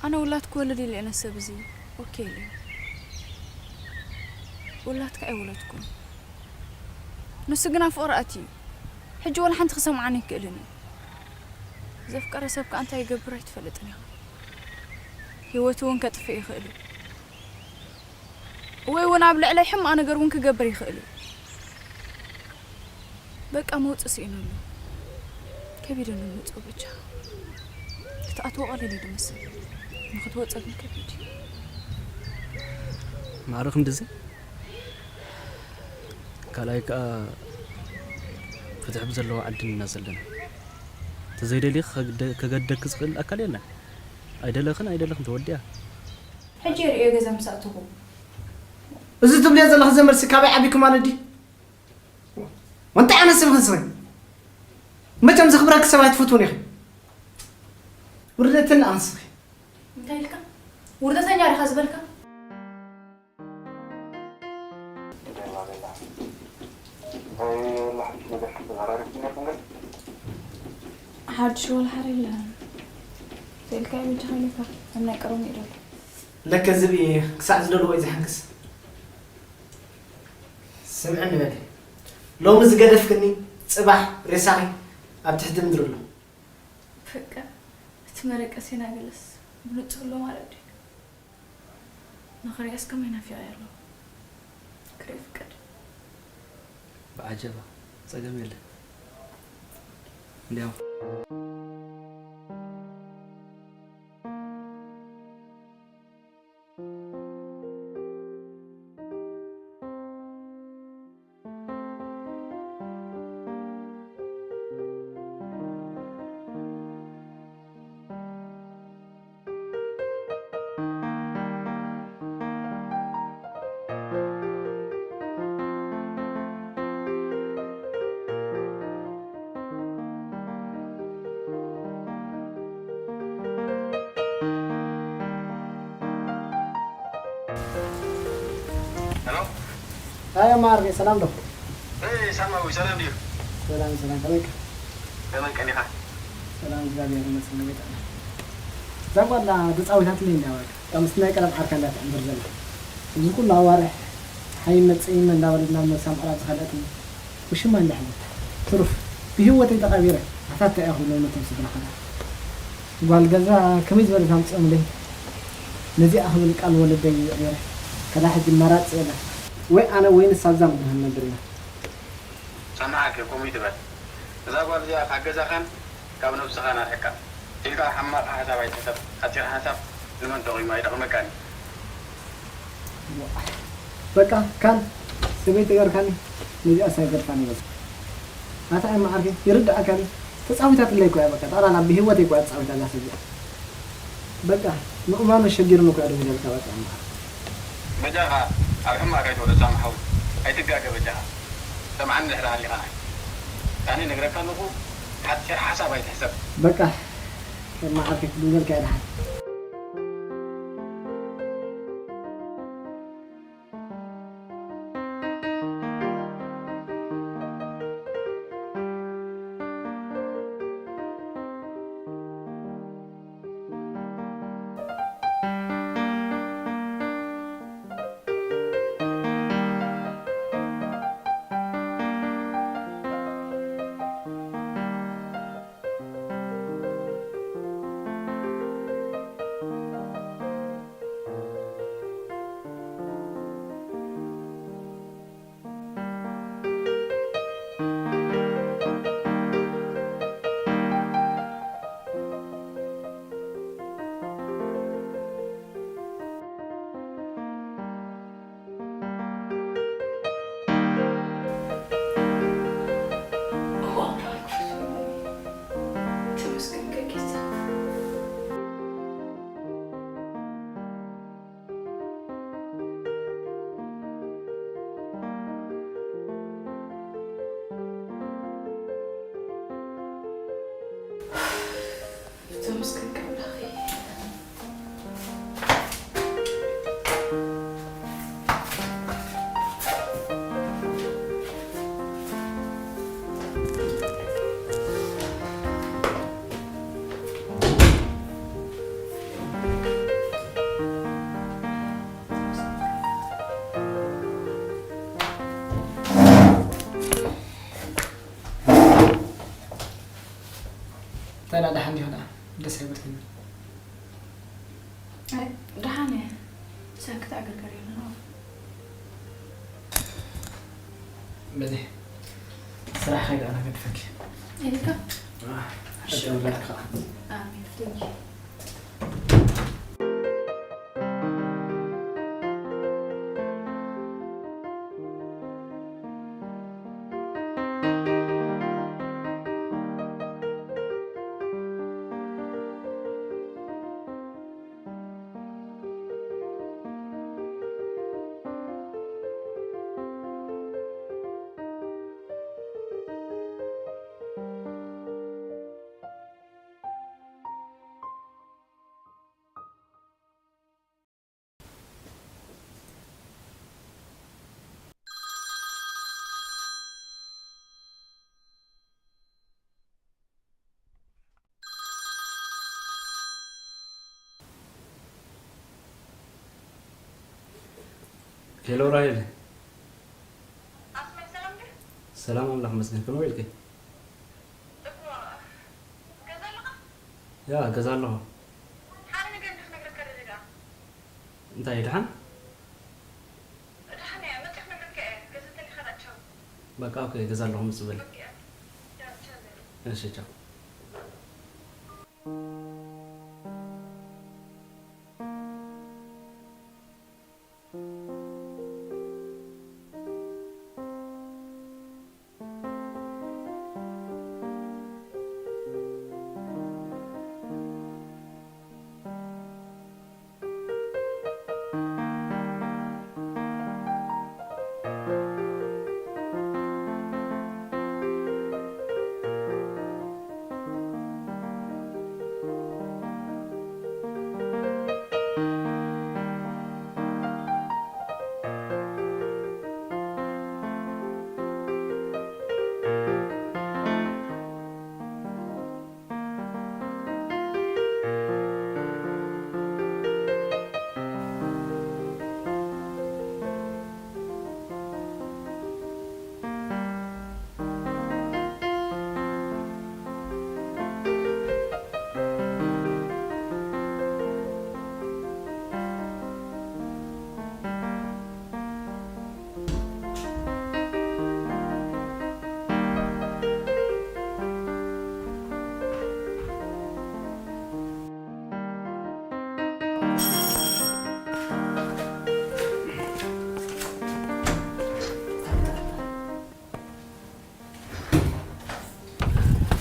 ኣነ ውላድ ክወልድ ኢለ እየ ነሰብ እዚ ኦኬ ኢለ። ውላድካ ኣይወለድኩን። ንሱ ግና ፍቕሪ ኣትዩ። ሕጂ ወላ ሓንቲ ክሰምዓኒ ኣይክእልን እዩ። ዘፍቀረ ሰብ ከኣ እንታይ ይገብር ኣይትፈልጥን ኢኻ። ህይወቱ እውን ከጥፍእ ይኽእል እዩ። ወይ እውን ኣብ ልዕለይ ሕማቕ ነገር እውን ክገብር ይኽእል እዩ። በቃ መውጽእ ስኢኑ ኣሎ። ከቢድኒ ምውጽኡ በጃ። ክትኣትዎ ቀሊል እዩ ዝመስል። ንኽትወጽእ ግን ከቢድ እዩ። ማዕረ ክንድዚ? ካልኣይ ከኣ ፍትሒ ብዘለዎ ዓዲ ኢና ዘለና። ተዘይደልዩ ከገደ-፣ ከገደክ ዝኽእል ኣካል የለን። ኣይደለኽን ኣይደለኽን ተወዲኣ። ሕጂ የርእዮ ገዛ ምስ ኣተኹ። እዚ ትብልዮ ዘለኺ ዘመድሲ ካበይ ዓቢኩ ማለት ድዩ? ወንታ ኣነ ስብኺ ስኺ። መቸም ዘኽብረኪ ሰብ ኣይትፈትውን ኢኺ። ውርደትን ኣንስኺ። እንታይ ኢልካ? ውርደተኛ ዲኻ ዝበልካ? ሓድሽ ወላ ሓረ የለን። ስእልካ እዩ በጃኻ ኢለካ። ኣብ ናይ ቀረሙ ይደሉ። ለከ ዝብኢ ክሳዕ ዝደልዎ እዩ ዝሕንክስ። ስምዕኒ በሊ። ሎሚ ዝገደፍክኒ፣ ጽባሕ ሬሳኺ ኣብ ትሕቲ ምድሪ ኣሎ። በቃ፣ እቲ መደቀሲና ገለስ ብሉጽ ኣሎ ማለት ድዩ? ንኽሪኣስ ከመይ ናፊቐ ኣለኹ። ክርኢ ፍቀድ። ብዓጀባ፣ ጸገም የለን። እንዲያው ሄሎ። ኣይ፣ ኣማ ዓርከይ፣ ሰላም ዶ? እይ፣ ሳማዊ፣ ሰላም ድዩ? ሰላም፣ ሰላም፣ ከመይ ኢኻ? ከመይ ቀኒኻ? ሰላም፣ እግዚኣብሔር ይመስገን፣ ከመይ ቀኒኻ? እዛ ጓል ተጻዊታትለይ እንድያ፣ በቃ፣ ምስ ናይ ቀረብ ዓርካ እንድያ ትዕምብር ዘላ። እዚ ኩሉ ኣዋርሕ ሓይመ ጸይመ እንዳበለት ናብ ነብሳ ምዕራብ ዝኸደትኒ። ውሽማ እንዳ ሕልታ ትሩፍ ብህይወተይ ተቐቢረ። ኣታ እንታይ ኢኹም ሎሚ ነቶም ስድራ ኸዳ? ጓል ገዛ ከመይ ዝበለት ኣምጽኦምለይ? ነዚኣ ክብል ቃል ወለደይ ገይረ ከዳ ሕጂ መራጺ የለን። ወይ ኣነ ወይ ንሳ ኣብዛ ምድሪ ክንነብር ኢና። ሰማዓከ ከምኡ ይትበል። እዛ ጓል እዚኣ ካብ ገዛኻን ካብ ነብስኻን ኣርሕቃ። ኢልካ ሕማቕ ሓሳብ ኣይትሕሰብ። ሓጺር ሓሳብ ንመን ጠቒሙ ኣይጠቕመካን እዩ። በቃ፣ ካን ሰበይቲ ገርካኒ፣ ነዚኣስ ኣይገድፋን እዩ በቃ። ኣታ ኣይ መዓርከይ፣ ይርድኣካ ድዩ? ተጻዊታትለይ እኮ እያ በቃ። ጠቕላላ ብህይወተይ እኮ እያ ተጻዊታ እዛ ሰብ እዚኣ። በቃ፣ ምእማኑ ሸጊሩኒ እኮ እያ ደዊለልካ በቃ፣ እማ። በጃኻ፣ ኣብ ሕማቕ ኣይትውረድ ሳሚ ሓወይ። ኣይትጋገ በጃኻ። ሰምዓኒ ድሕሪ ሃሊኻና። ኣነ ነግረካ ኣለኹ፣ ሓጺር ሓሳብ ኣይትሕሰብ። በቃ፣ እማ ዓርከይ፣ ክትብለልካ እያ ደሓን። ተመስገን ኣምላኸይ። ኣይበልክን። ኣይ፣ ደሓን እየ። ሰክት ኣገርገር የለን። በዚ ስራሕ ከይዳ ኣና ገድፈኪ። ኢልካ? ኣህ፣ እሺ፣ እደውለልካ። ኣሜን። Thank you። ሄሎ ራሄል። ኣስመር ሰላም ድዩ? ሰላም ኣምላኽ መስገን። ከመይ ኢልኪ? ጽቡቕ። ገዛ ኣለኻ? ያ፣ ገዛ ኣለኹ። ሓደ ነገር እንዲ ክነግረካ ደሊ ደኣ። እንታይ ደሓን? ደሓን እየ፣ መጺእ ክነግረካ እየ። ገዛ እንተሊኻ ደኣ ቻው። በቃ ኦኬ፣ ገዛ ኣለኹ፣ ምጽእ በሊ። ኦኬ፣ ቻው፣ ቻው በሊ። እሺ፣ ቻው።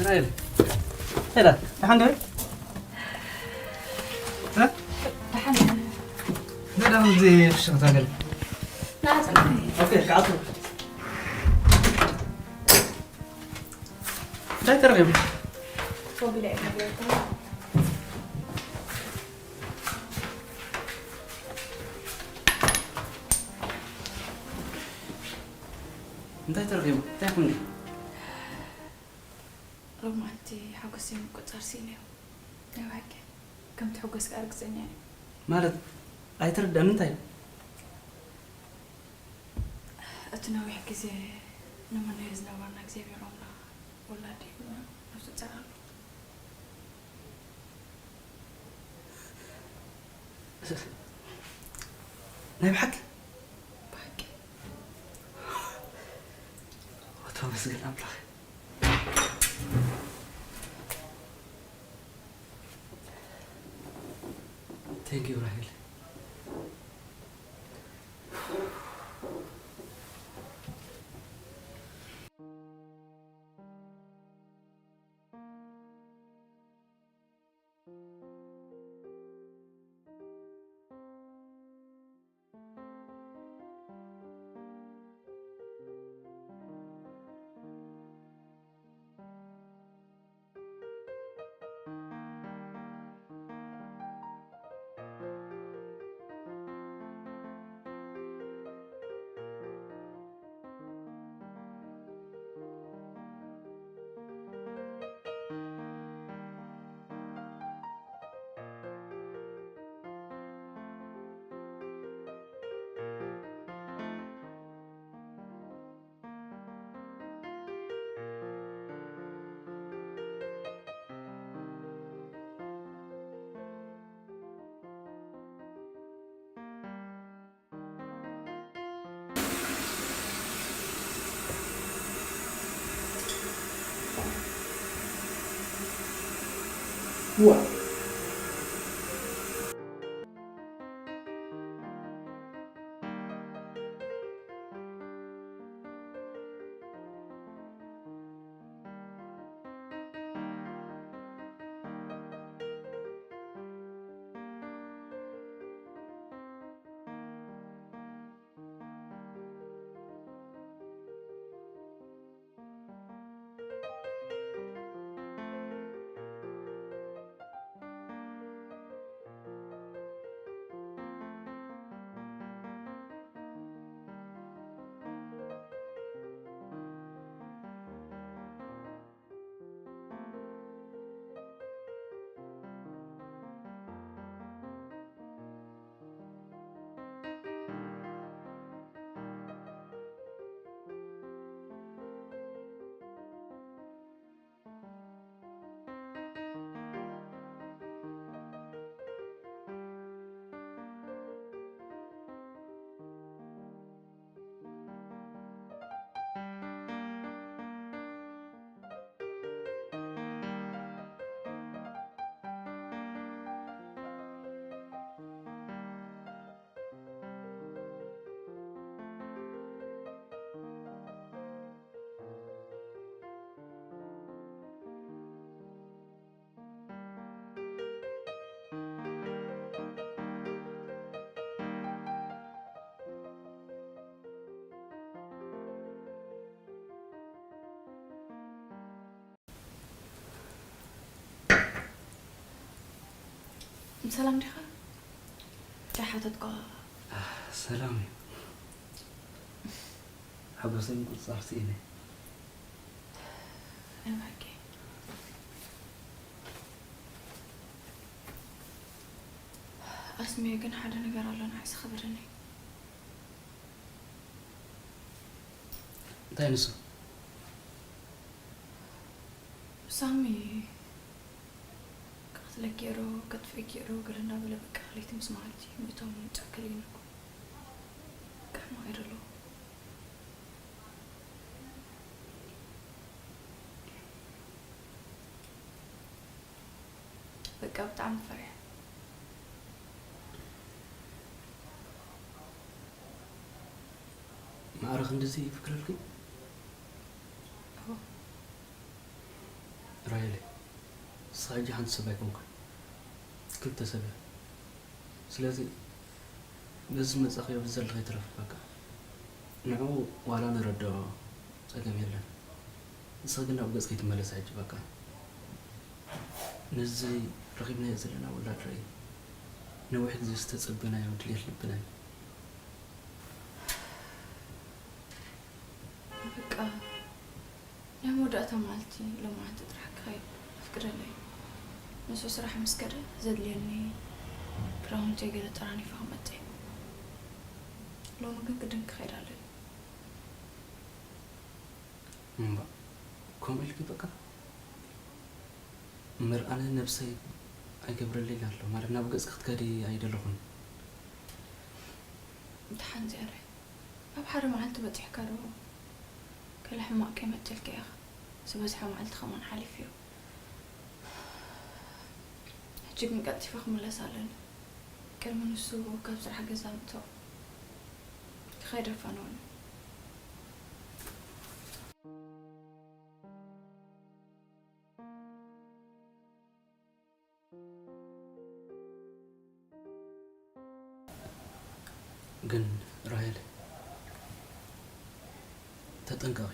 ራይል። ሄላ፣ ደሓን ዶ? እ? ደሓን። ደሓን፣ እዚ ፍሽኽታ ገለ። ናጽ። ኦኬ፣ ከኣቱ። እንታይ ተረኺቡ? ኮቪድ ኣይነበርኩን። እንታይ ተረኺቡ? እንታይ ኮንኪ? ሎማዓንቲ ሓጎሰይ ምቁጻር ስኢነ። ናይ ብሓቂ ከም ትሕጎስ ከኣ ርግጸኛ እየ። ማለት ኣይትርዳእን እንታይ? እቲ ነዊሕ ግዜ ንመነዮ ዝነበርና እግዚኣብሔር ኣምላኽ ወላዲ ይሁንና ነፍሱ ይምዓር። ናይ ብሓቂ? ብሓቂ። ኣቶ መስገን ኣምላኽ። Thank you ራሄል። እዋ። ሰላም ዲኻ? እንታይ ሓተትኳ? ሰላም እዩ። ሓጎሰይ ምቁፅፃር ስኢነ። እባክህ። ኣስሚየ ግን ሓደ ነገር ኣሎ ንዓይ ዝኸበደኒ። እንታይ ንሱ? ሳሚ ክቐትለኪ ዶ ከጥፍእኪ ዶ ገለ እናበለ በቃ ለይቲ ምስ መዓልቲ ምእታው ምውጻእ ከልዩኒኩ። በቃ ሕማቕ እየ ዘለኹ። በቃ ብጣዕሚ ፈሪሐ። ማዕረ ክንድዚ ይፍክረልኪ? እዎ። ራሄል፣ ንስኻ ሕጂ ሓንቲ ሰብ ኣይኮንክን፣ ክልተ ሰብ እያ። ስለዚ በዚ ዝመጻኽዮ ብዘለኺ ትረፍ በቃ። ንዕኡ ዋላ ንረድኦ ጸገም የለን። ንስኺ ግን ናብ ገጽ ከይትመለሲ ሕጂ በቃ። ነዚ ረኺብናዮ ዘለና ውላድ ርኣይ። ነዊሕ ግዜ ዝተጸበናዮ ድሌት ልብና እዩ። በቃ ናይ መወዳእታ መዓልቲ ሎማዓንቲ ጥራሕ ክኸይድ ኣፍቅደለይ። ንሱ ስራሕ ምስ ከደ ዘድልየኒ ክዳውንተይ ገለ ጠራኒፈ ክመጽእ እየ። ሎሚ ግን ግድን ክኸይድ ኣለኒ። እምባ፣ ከምኡ ኢልኪ በቃ? እምበር ኣነ ነብሰይ ኣይገብረለይን ኣሎ። ማለት ናብ ገጽ ክትከዲ ኣይደለኹን። ደሓን ዝያዳይ ኣብ ሓደ መዓልቲ በጺሕካ ዶ? ገለ ሕማቕ ከይመጸልካ ኢኻ። ዝበዝሐ መዓልቲ ከምኡን ሓሊፉ እዩ። ሕጂ ግን ቀልጢፈ ክምለስ ኣለኒ። ቅድሚ ንሱ ካብ ስራሕ ገዛ ምእታው ክኸይድ ኣፋንወኒ። ግን ራሄል ተጠንቀቒ።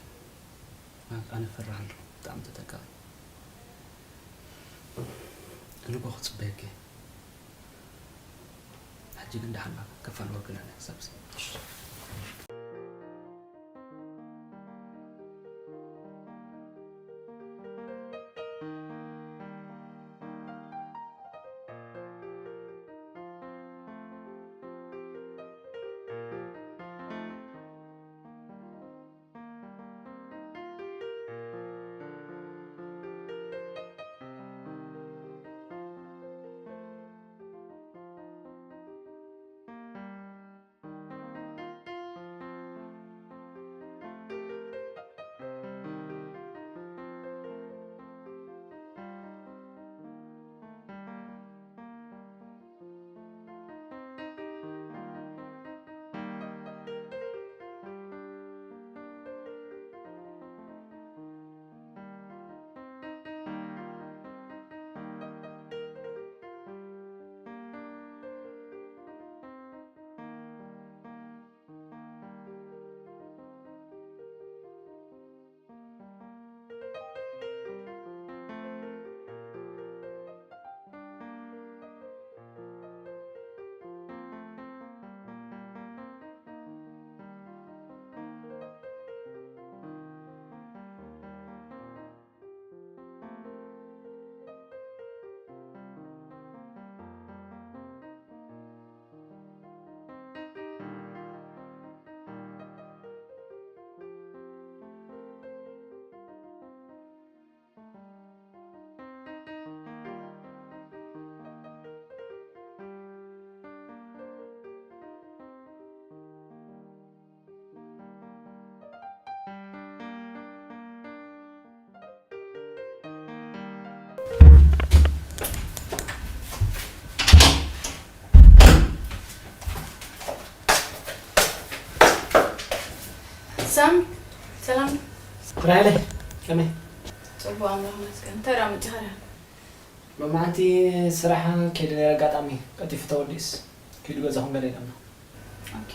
ማለት ኣነ ፈራሕ ኣለኹ። ብጣዕሚ ተጠንቀቒ። ንጎ ክጽበየኪ እየ። ሕጂ ግን ደሓን ከፋንወኪ ኣለና ክሳብ እዚ። ሳም፣ ሰላም። ራሄለይ፣ ከመይ? ጽቡቕ፣ ኣምላኽ ይመስገን። እንታይ ደኣ መጺኻ ደኣ? ሎማዓንቲ ስራሕ ከይደ ነይረ፣ ኣጋጣሚ ቀልጢፉ ተወዲኡስ፣ ኪዱ ገዛኹም ገለ ኢሎምና። ኦኬ፣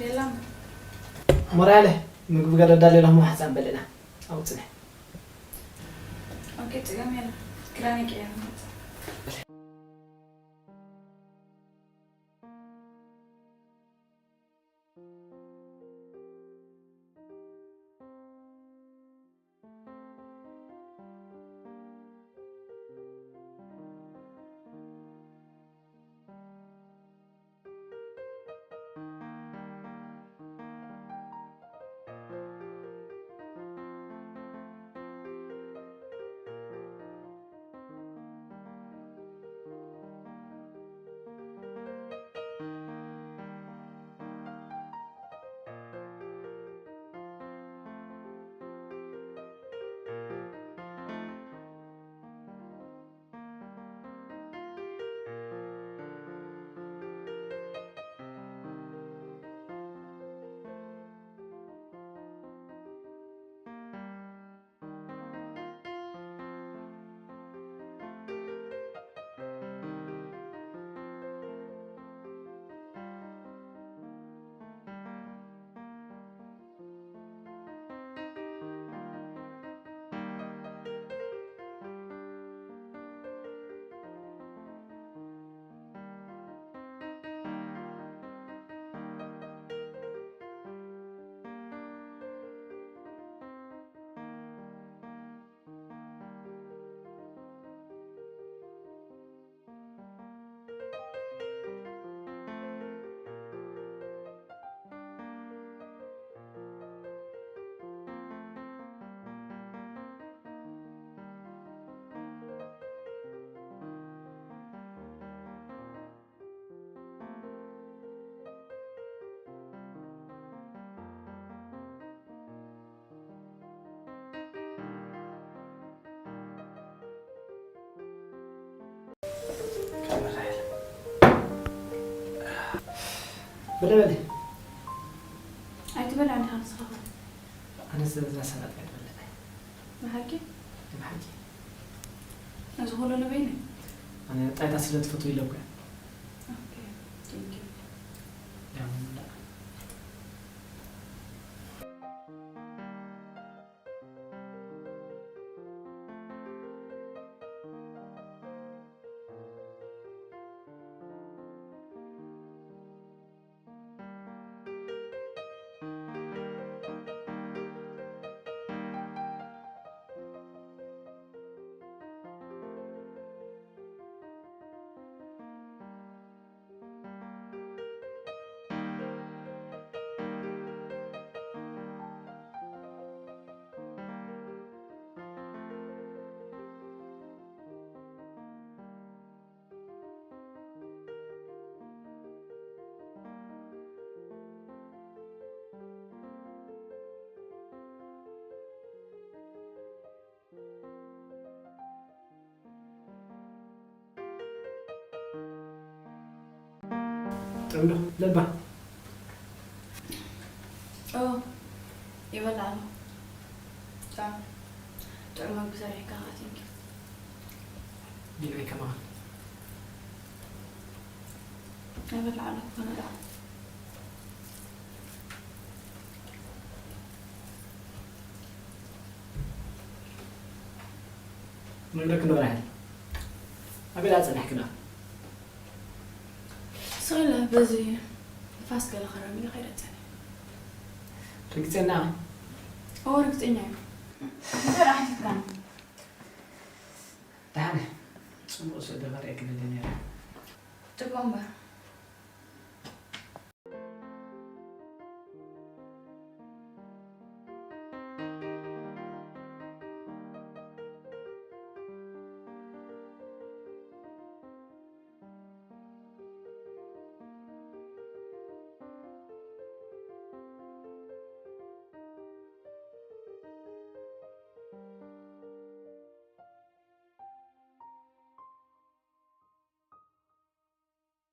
የላም። እሞ ራሄለይ፣ ምግቢ ገለ ኣዳልየልኹም፣ ሓንሳእ ንበልዕ ኢና። ኣብኡ ጽንሒ። ኦኬ፣ ጸገም የለን። ክዳነይ ቀይረ ክመጽእ። በለ በለ። ኣይትበልዕ እንዲኻ ንስኻ ኸ? ኣነ እዛ ሰላጣ ኣይትበልዕ። ብሓቂ? ብሓቂ። እዚ ኩሉ ንበይነይ? ኣነ ጣይታ ስለ ትፈትው ኢለ እኮ እየ። ኦኬ፣ ቴንክ ዩ። ደህና ሁን። ጥዑም ዶ? ለባ። ኦ፣ ይበልዕ ኣሎ። ጣዕም፣ ጥዑም መግቢ ሰሪሕካ ከኣ፣ ቴንኪው። ቢልዒ ከማኻ። ይበልዕ ኣሎ፣ ኮነ ደኣ። መን ደኣ ክንዶ ራሄል? ኣበይ ደኣ ጸኒሕክና? ስቕ ኢለ በዚ ንፋስ ገለ ክረም ኢለ ከይደ ጸኒሐ። ርግጸኛ? እወ፣ ርግጸኛ እየ። እንታይ ደኣ ሓቲትካኒ? ደሓን እየ። ጽቡቕ ስእሊ ክርእየኪ ደልየ ነይረ። ጽቡቕ እምበር፣